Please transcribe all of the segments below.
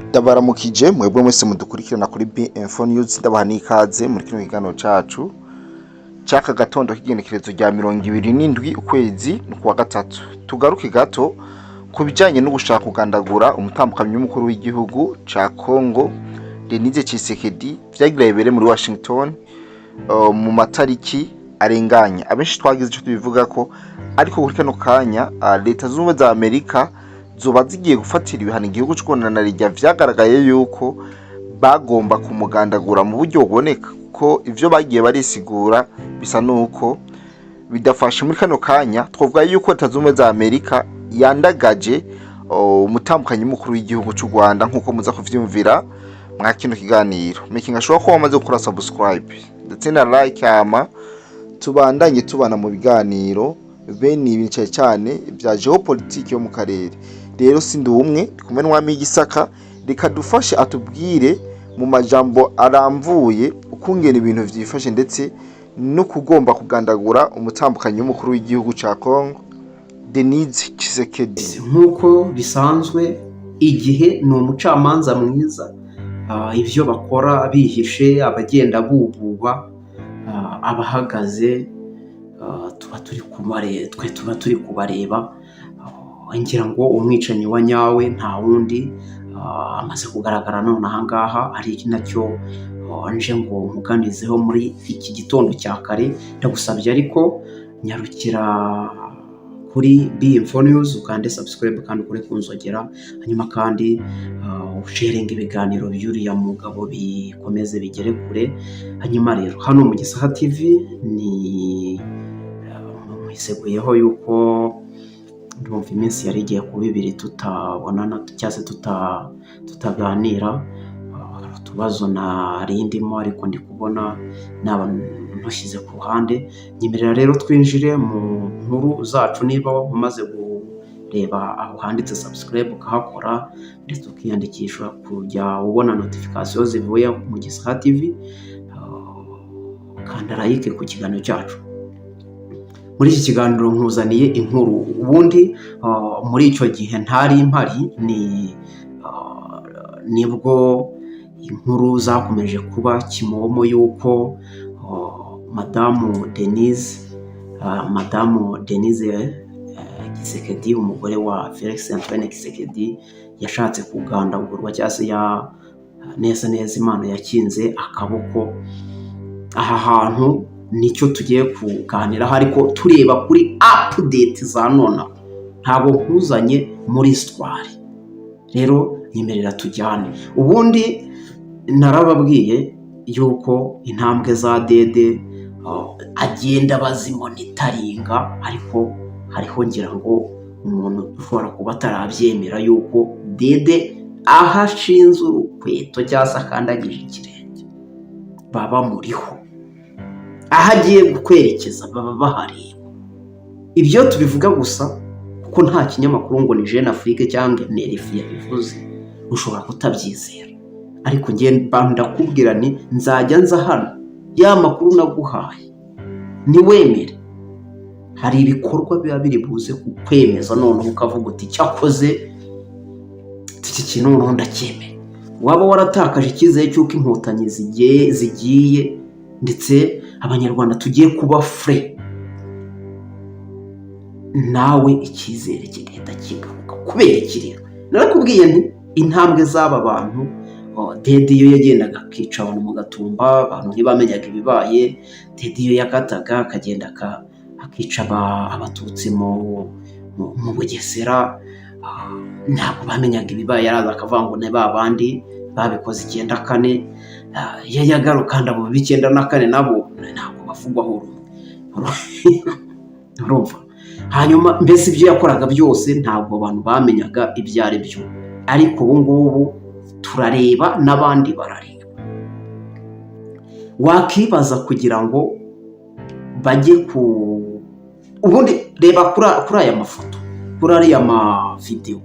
Ndabaramukije mwebwe mwese mudukurikirana kuri B-Info News, ndabaha n'ikaze muri kino kiganiro cacu c'aka gatondo k'igenekerezo rya 27 ukwezi kuwa gatatu. Tugaruke gato ku bijanye no gushaka kugandagura umutambukanyi w'umukuru w'igihugu ca Congo, Denise Tshisekedi, vyagira bibere muri Washington mu matariki arenganye. Abenshi twagize ico tubivugako, ariko kuri kano kanya Leta Zunze Ubumwe za Amerika zoba zigiye gufatira ibihano igihugu c'u Rwanda na rirya vyagaragaye yuko bagomba kumugandagura mu buryo buboneka, ko ivyo bagiye barisigura bisa nuko bidafashe. Muri kano kanya twovuga yuko Leta Zunze Ubumwe za Amerika yandagaje umutambukanyi mukuru w'igihugu c'u Rwanda, nkuko muza kuvyumvira mwa kino kiganiro. Making sure ko wamaze gukora subscribe ndetse na like, hama tubandanye tubana mu biganiro bene ibi, cane cane vya géopolitique yo mu karere. Rero sindi umwe, ndi kumwe n'umwami w'Igisaka. Reka dufashe atubwire mu majambo aramvuye ukungena ibintu vyifashe, ndetse no kugomba kugandagura umutambukanyi w'umukuru w'igihugu ca Congo, Denise Tshisekedi. Nk'uko bisanzwe, igihe ni umucamanza mwiza. Ibyo bakora bihishe, abagenda bububa, abahagaze, tuba turi kubare twe tuba turi kubareba. Ngira ngo umwicanyi wa nyawe nta wundi, amaze kugaragara none aha ngaha, ari nacyo nje ngo nkuganizeho muri iki gitondo cya kare. Ndagusabye ariko nyarukira kuri B-Info News, ukande subscribe kandi ukore ku nzogera, hanyuma kandi usharinga ibiganiro by'uriya mugabo bikomeze bigere kure. Hanyuma rero hano mu Gisaha TV ni mwiseguyeho yuko ndumva iminsi yari igiye kuba 2 tutabonana cyangwa se tutaganira. Hari utubazo nari ndimo, ariko ndi kubona naba ntushyize ku ruhande. Nyemerera rero twinjire mu nkuru zacu. Niba umaze kureba aho handitse subscribe ukahakora, ndetse ukiyandikisha kujya ubona notification zivuye mu Gisaha TV, kanda like ku kiganiro cyacu. Muri iki kiganiro nkuzaniye inkuru. Ubundi muri icyo gihe ntari mpari, ni nibwo inkuru zakomeje kuba kimomo y'uko madamu Denise Tshisekedi, umugore wa Felix Antoine Tshisekedi, yashatse kugandagurwa cyangwa se ya neza neza Imana yakinze akaboko. Aha hantu nicyo tugiye kuganiraho, ariko tureba kuri update za nonaha, ntabwo nkuzanye muri histoire. Rero nyemerera tujyane. Ubundi narababwiye yuko intambwe za Dede agenda bazimonitoringa, ariko hariho ngira ngo umuntu ushobora kuba atarabyemera yuko Dede aho ashinze urukweto cyangwa se akandagije ikirenge baba bamuriho, aho agiye kwerekeza baba bahareba. Ibyo tubivuga gusa kuko nta kinyamakuru ngo ni Jeune Afrique cyangwa RFI yabivuze, ushobora kutabyizera, ariko njye ndakubwira ni nzajya nza hano ya makuru naguhaye ntiwemere. Hari ibikorwa biba biri buze kukwemeza, noneho ukavuga uti: "Cyakoze iki kintu noneho ndacyemera." Waba waratakaje icyizere cy'uko Inkotanyi zigiye ndetse Abanyarwanda tugiye kuba free, nawe icyizere kigahita kigaruka. Kubera iki rero? Narakubwiye nti intambwe z'aba bantu, Dede iyo yagendaga akica abantu mu Gatumba, abantu ntibamenyaga ibibaye. Dede iyo yakataga akagenda akica Abatutsi mu Bugesera, ntabwo bamenyaga ibibaye. Yaraza akavuga ngo ni ba bandi babikoze 94. Iyo yagaruka abo b'94 nabo ntabwo bavugwaho rumwe, urumva? Hanyuma mbese ibyo yakoraga byose ntabwo abantu bamenyaga ibyo ari byo, ariko ubu ngubu turareba n'abandi barareba. Wakibaza kugira ngo bajye ku ubundi, reba kuri aya mafoto, kuri ariya mavidewo,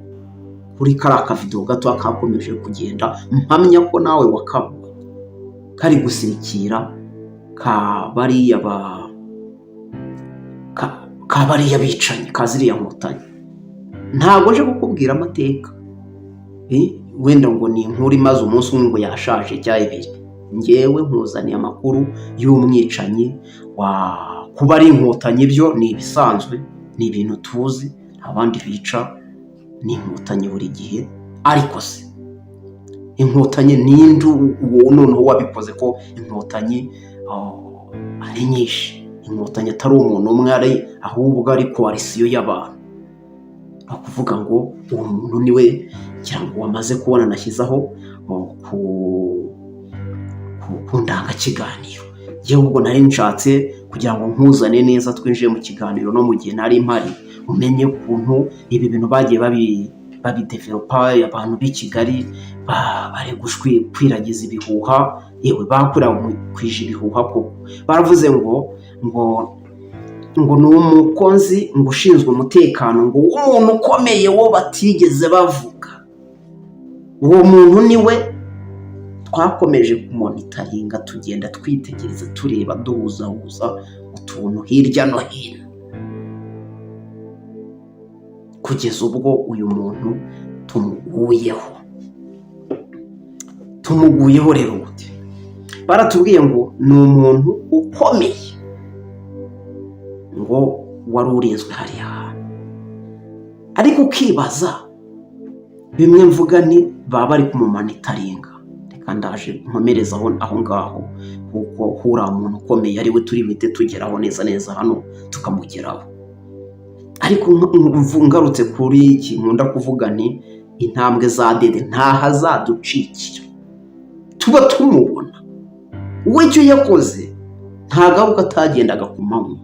kuri kariya kavidewo gato kakomeje kugenda, mpamya ko nawe wakabonye kari gusirikira, ka bariya ba ka bariya bicanyi, ka ziriya Nkotanyi. Ntabwo nje kukubwira amateka. Wenda ngo ni inkuru imaze umunsi umwe, ngo yashaje cyangwa ibiri. Ngewe nkuzaniye amakuru y'umwicanyi wa kuba ari Inkotanyi. Byo ni ibisanzwe, ni ibintu tuzi, nta bandi bica, ni Inkotanyi buri gihe. Ariko se Inkotanyi ninde uwo noneho wabikoze, ko Inkotanyi ari nyinshi, Inkotanyi atari umuntu umwe, ari ahubwo ari coalition y'abantu? Ni ukuvuga ngo uwo muntu niwe ngira ngo wamaze kubona nashyizeho ku ndangakiganiro. Yewe, ubwo nari nshatse kugira ngo nkuzane neza, twinjiye mu kiganiro, no mu gihe nari mpari umenye ukuntu ibi bintu bagiye babidevelopa. Abantu b'i Kigali bari gukwiragiza ibihuha. Yewe, bakwirakwije ibihuha koko. Baravuze ngo ni umukozi ngo ushinzwe umutekano ngo w'umuntu ukomeye wo batigeze bavuga. Uwo muntu niwe twakomeje kumonitoringa, tugenda twitegereza, tureba, duhuzahuza utuntu hirya no hino, kugeza ubwo uyu muntu tumuguyeho. Tumuguyeho rero gute? Baratubwiye ngo ni umuntu ukomeye ngo wari urinzwe hariya hantu. Ariko ukibaza bimwe mvuga, ni baba bari kumumonitoringa. Reka ndaje nkomereza aho ngaho, kuko huriya muntu ukomeye ari we turi buhite tugeraho neza neza hano, tukamugeraho. Ariko ngarutse kuri iki nkunda kuvuga, ni intambwe za Dede ntahazaducikira, tuba tumubona. We icyo yakoze ntagaruka, atagendaga ku manywa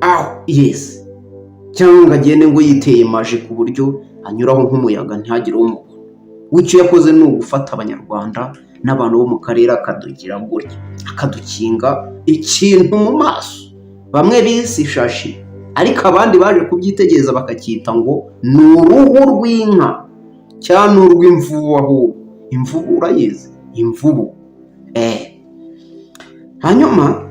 aho yesi, cyangwa ngo agende ngo yiteye maje ku buryo anyuraho nk'umuyaga ntihagire umubona. We icyo yakoze ni ugufata Abanyarwanda n'abantu bo mu karere, akadugira gutya, akadukinga ikintu mu maso bamwe bise ishashi, ariko abandi baje kubyitegereza bakacyita ngo ni uruhu rw'inka cyangwa ni urw'imvubu. Ahubwo imvubu urayizi, imvubu. Hanyuma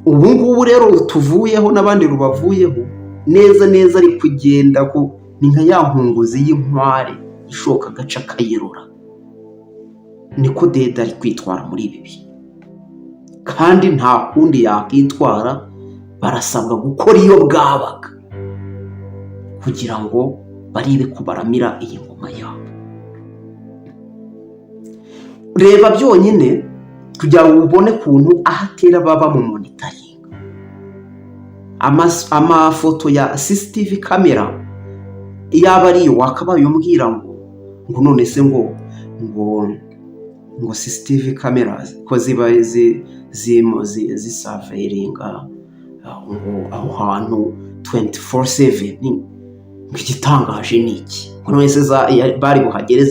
ubu ngubu rero tuvuyeho n'abandi rubavuyeho neza neza, ari kugenda ku ni nka ya nkunguzi y'inkware ishoka agace akayirura, niko Dede ari kwitwara muri ibi bihe, kandi nta kundi yakitwara. Barasabwa gukora iyo bwabaga kugira ngo barebe ko baramira iyi ngoma yabo. Reba byonyine kugira ngo ubone ukuntu aho atera baba mu monitoringa amafoto ya CCTV camera. Yaba ariyo wakabaye umbwira ngo none se ngo CCTV camera ko ziba zisurveillinga ngo aho hantu 24/7, ngo igitangaje ni iki? Ngo none se bari buhagere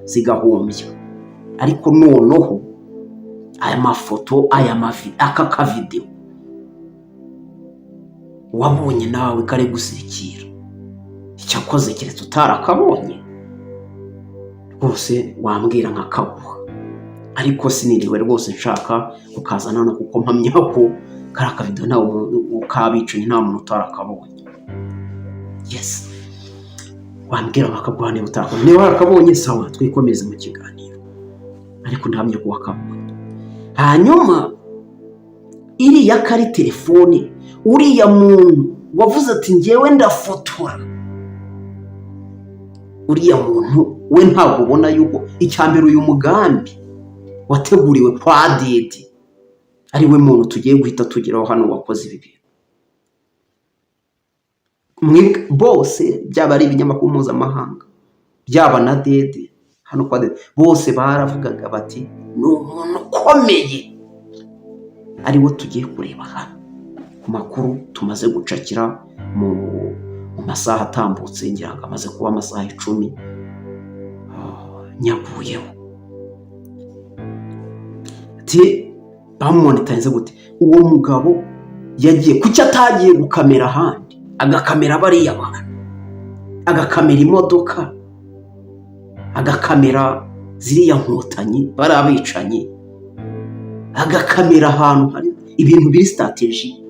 zigahumbya? Ariko noneho aya mafoto, aya mavi, aka kavidewo wabonye nawe kari gusirikira, icyakoze keretse utarakabonye rwose wambwira nkakaguha. Ariko siniriwe rwose nshaka kukazana hano, kuko mpamya ko kariya kavidewo nta muntu kabicanyi, nta muntu utarakabonye. Yes, wambwira bakaguha niba utarakabonye. Niba warakabonye, sawa, twikomeze mu kiganiro, ariko ndahamya ko wakabonye. Hanyuma iriya kari telefone, uriya muntu wavuze ati: "Ngewe ndafotora", uriya muntu we ntabwo ubona yuko icya mbere uyu mugambi wateguriwe kwa Dede, ari we muntu tugiye guhita tugeraho hano wakoze ibi bintu? Bose, byaba ari ibinyamakuru mpuzamahanga, byaba na Dede hano kwa Dede, bose baravugaga bati ni umuntu ukomeye, ariwo tugiye kureba hano ku makuru tumaze gucakira mu masaha atambutse. Ngira ngo amaze kuba amasaha 10 nyaguyeho. Ati bamumonitorinze gute? Uwo mugabo yagiye, kuki atagiye gukamera ahandi, agakamera bariya bantu, agakamera imodoka, agakamera ziriya Nkotanyi, bariya bicanyi, agakamera ahantu hari ibintu biri stratégique?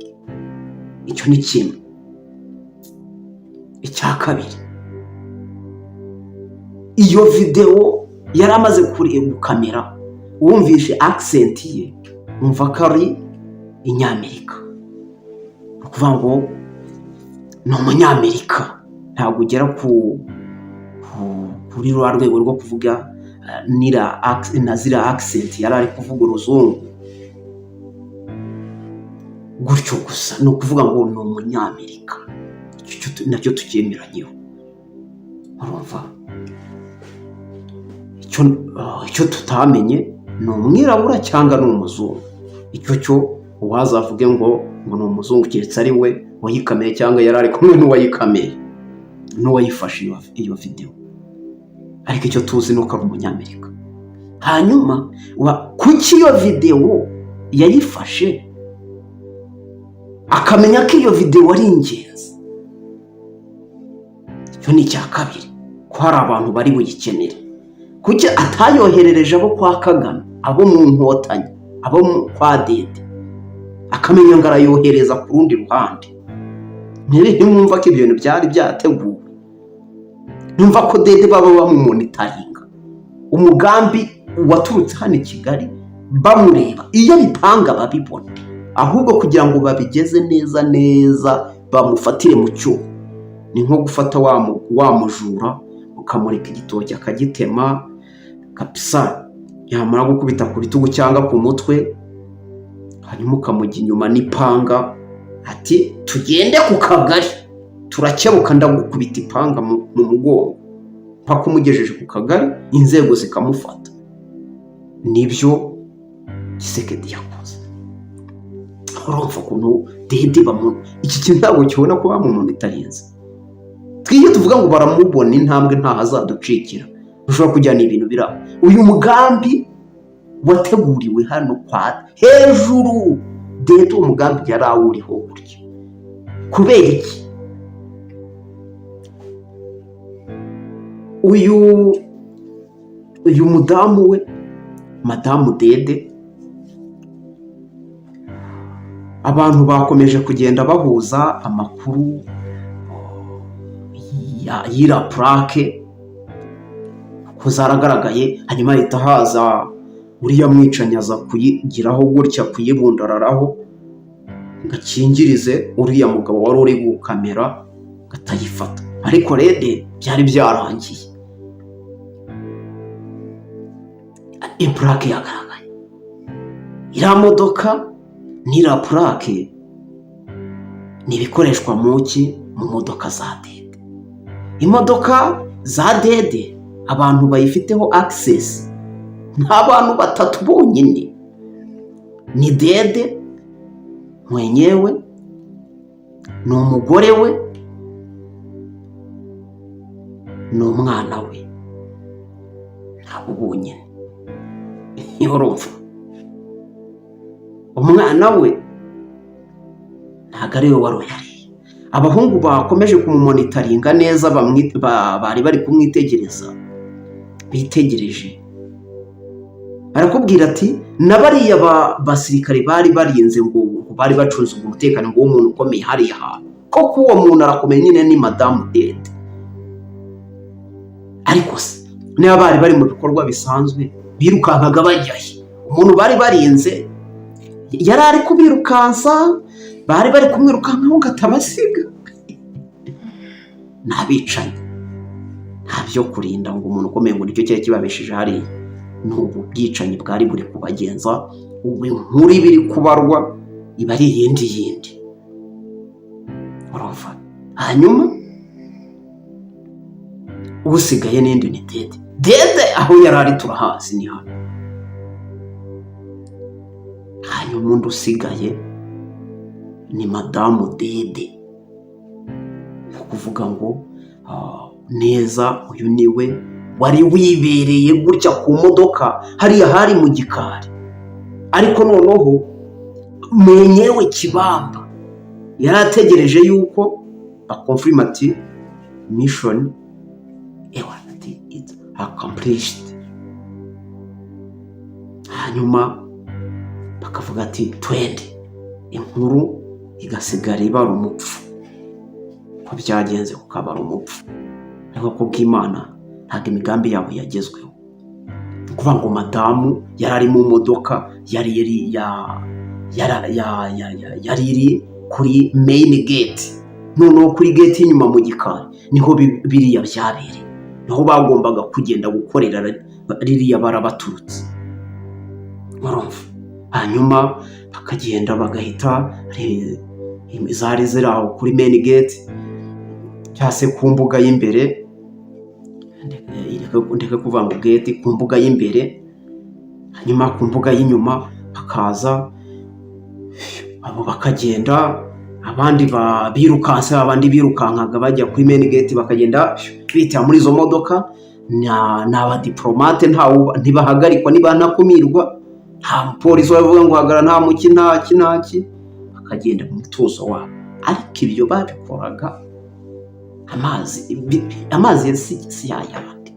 Icyo ni kimwe. Icya kabiri, Iyo videwo yari amaze gukamera, wumvishe accent ye, wumva ko ari inyamerika. Ni ukuvuga ngo ni umunyamerika, ntabwo ugera kuri ruriya rwego rwo kuvuga na ziriya accent yari ari kuvuga uruzungu gutyo gusa. Ni ukuvuga ngo ni umunyamerika, icyo nacyo tucyemeranyeho. Urumva icyo tutamenye ni umwirabura cyangwa ni umuzungu. Icyo cyo uwazavuge ngo ni umuzungu, keretse ari we wayikameye cyangwa yari ari kumwe n'uwayikameye, n'uwayifashe iyo videwo. Ariko icyo tuzi ni uko ari umunyamerika. Hanyuma kuki iyo videwo yayifashe, akamenya ko iyo videwo ari ingenzi? Icyo ni icya kabiri, ko hari abantu bari buyikenere. Kuki atayoherereje abo kwa Kagame, abo mu Nkotanyi, abo kwa Dede, akamenya ngo arayohereza ku rundi ruhande? Ntimwumva ko ibyo bintu byari byateguwe? Numva ko Dede baba bamumonitoringa, umugambi waturutse hano i Kigali bamureba, iyo bipanga babibona, ahubwo kugira ngo babigeze neza neza bamufatire mu cyuho. Ni nko gufata wa mujura, ukamureka igitoki akagitema kabisa, yamara gukubita ku bitugu cyangwa ku mutwe, hanyuma ukamujya inyuma n'ipanga, ati: "Tugende ku kagari, turakebuka, ndagukubita ipanga mu mugongo", mpaka umugejeje ku kagari, inzego zikamufata. Nibyo Tshisekedi yakoze. Urumva ukuntu Dede bamu iki kintu ntabwo kibona ko bamumonitorinze. Twiyo tuvuga ngo baramubona, intambwe ntaho azaducikira, ushobora kujyana ibintu biri aho. Uyu mugambi wateguriwe hano kwa hejuru. Dede uwo mugambi yari awuriho gutya. Kubera iki? Uyu mudamu we, madamu Dede, abantu bakomeje kugenda bahuza amakuru y'iriya plaque ko zaragaragaye. Hanyuma hahita haza uriya mwicanyi, aza kuyigiraho gutya, kuyibundararaho ngo akingirize uriya mugabo wari uri gukamera atayifata, ariko rede byari byarangiye, iplaque yagaragaye. Iriya modoka n'iriya plaque ni ibikoreshwa mu ki? Mu modoka za Dede. Imodoka za Dede abantu bayifiteho access ni abantu batatu bonyine: ni Dede mwenyewe, ni umugore we, ni umwana we. Ntabwo bonyine. Urumva umwana we ntabwo ari we wari uhari. Abahungu bakomeje kumumonitoringa neza, bari bari kumwitegereza, bitegereje, barakubwira ati na bariya basirikare bari barinze ngo bari bacunze umutekano, ngo umuntu ukomeye hariya hantu koko, uwo muntu arakomeye nyine, ni madamu Dede. Ariko se niba bari bari mu bikorwa bisanzwe, birukankaga bajya he? Umuntu bari barinze yari ari kubirukansa, bari bari kumwirukankaho ngo atabasiga. Ni abicanyi, nta byo kurinda ngo umuntu ukomeye ngo nicyo cyari kibabesheje hariya. Ni ubu bwicanyi bwari buri kubagenza. Ubu inkuru iba iri kubarwa iba ari iyindi yindi. Urumva, hanyuma usigaye n'indi ni Dede. Dede aho yari ari turahazi, ni hano. Hanyuma undi usigaye ni madamu Dede. Ni ukuvuga ngo neza uyu ni we wari wibereye gutya ku modoka hariya hari mu gikari. Ariko noneho mwenyewe Kibamba yari ategereje yuko baconfirma ati mission ewa, ati it's accomplished, hanyuma bakavuga ati twende, inkuru igasigara ibara umupfu ko byagenze, kukabara umupfu. Ariko kubw'Imana Ntabwo imigambi yabo yagezweho. Ni ukuvuga ngo madamu yari ari mu modoka, yari yari iri kuri main gate. Noneho kuri gate y'inyuma mu gikari niho biriya byabereye, niho bagombaga kugenda gukorera ririya bara baturutse, urumva? Hanyuma bakagenda bagahita zari ziri aho kuri main gate cyangwa se ku mbuga y'imbere, ndeke kuvuga ngo gate, ku mbuga y'imbere. Hanyuma ku mbuga y'inyuma hakaza abo, bakagenda abandi birukanse, abandi birukankaga bajya kuri main gate, bakagenda bitira muri izo modoka. Ni abadiporomate, ntibahagarikwa, ntibanakumirwa, nta mupolisi wavuga ngo hagarara, nta muki, ntaki ntaki, bakagenda mu mutuzo wabo. Ariko ibyo babikoraga amazi si yayandi,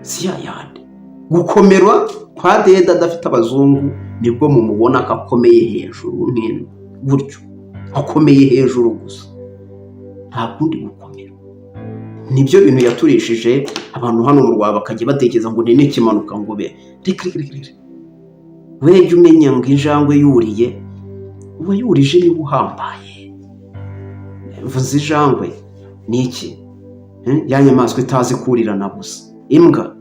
si yayandi. Gukomerwa kwa Dede adafite abazungu nibwo mumubona ko akomeye hejuru gutyo, akomeye hejuru gusa, nta kundi gukomera. Nibyo bintu yaturishije abantu hano mu Rwanda, bakajya batekereza ngo ni n'ikimanuka ngo be. Reka reka reka, wejya umenya ngo injangwe yuriye, uwayurije niba uhambaye. Mvuze injangwe ni iki? Ya nyamaswa itazi kurira na busa. Imbwa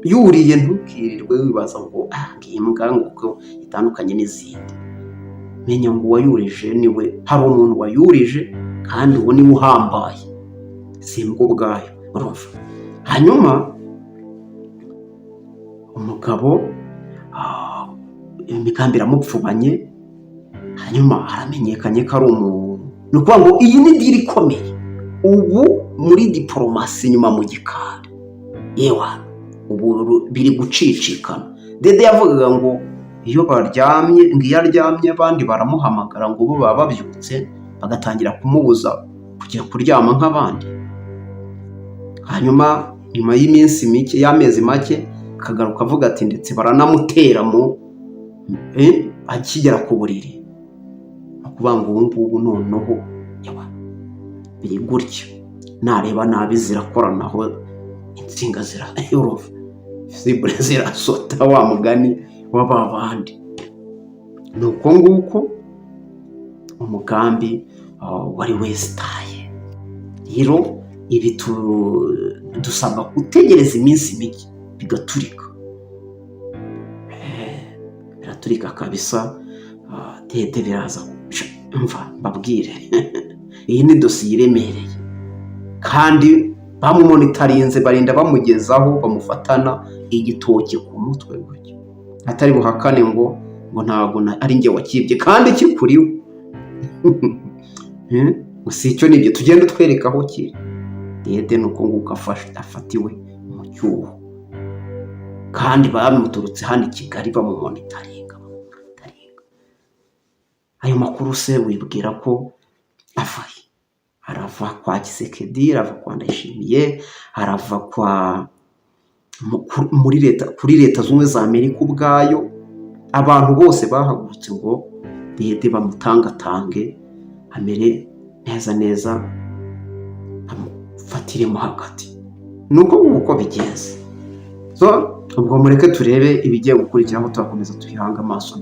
yuriye, ntukirirwe wibaza ngo iyi mbwa ngo uko itandukanye n'izindi. Menya ngo uwayurije niwe, hari umuntu wayurije kandi uwo niwe uhambaye, si imbwa ubwayo, urumva? Hanyuma umugabo imigambi iramupfubanye, hanyuma aramenyekanye ko ari umuntu. Ni ukuvuga ngo iyi ni deal ikomeye ubu muri diporomasi inyuma mu gikari. Yewe, ubu biri gucicikana. Dede yavugaga ngo iyo baryamye, ngo iyo aryamye abandi baramuhamagara, ngo bo baba babyutse bagatangira kumubuza kujya kuryama nk'abandi. Hanyuma nyuma y'iminsi mike, y'amezi make, akagaruka avuga ati ndetse baranamutera mu akigera ku buriri. Ni ukuvuga ngo ubu ngubu noneho biri gutya, nareba nabi zirakoranaho insinga, urumva fusible zirasota wa mugani wa ba bandi. Ni uko nguko umugambi wari wesitaye. Rero ibi dusabwa gutegereza iminsi mike bigaturika, biraturika kabisa. Dede biraza. Mva mbabwire, iyi ni dosiye iremereye kandi bamumonitarinze, barinda bamugezaho bamufatana igitoki ku mutwe gutya, atari buhakane ngo ntabwo ari njye wakibye kandi kikuriwe. Gusa icyo ni ibyo tugenda twereka aho kiri. Dede ni uko nguko afatiwe mu cyuho, kandi bamuturutse hano i Kigali bamumonitaringa. Ayo makuru se wibwira ko ava he? Arava kwa Tshisekedi, arava kwa Ndayishimiye, arava kwa muri leta, kuri Leta Zunze Ubumwe za Amerika ubwayo. Abantu bose bahagurutse ngo Dede bamutangatange amere neza neza, bamufatiremo hagati. Ni uko nguko bigenze. So ubwo mureke turebe ibigiye gukurikiraho, turakomeza tubihange amaso.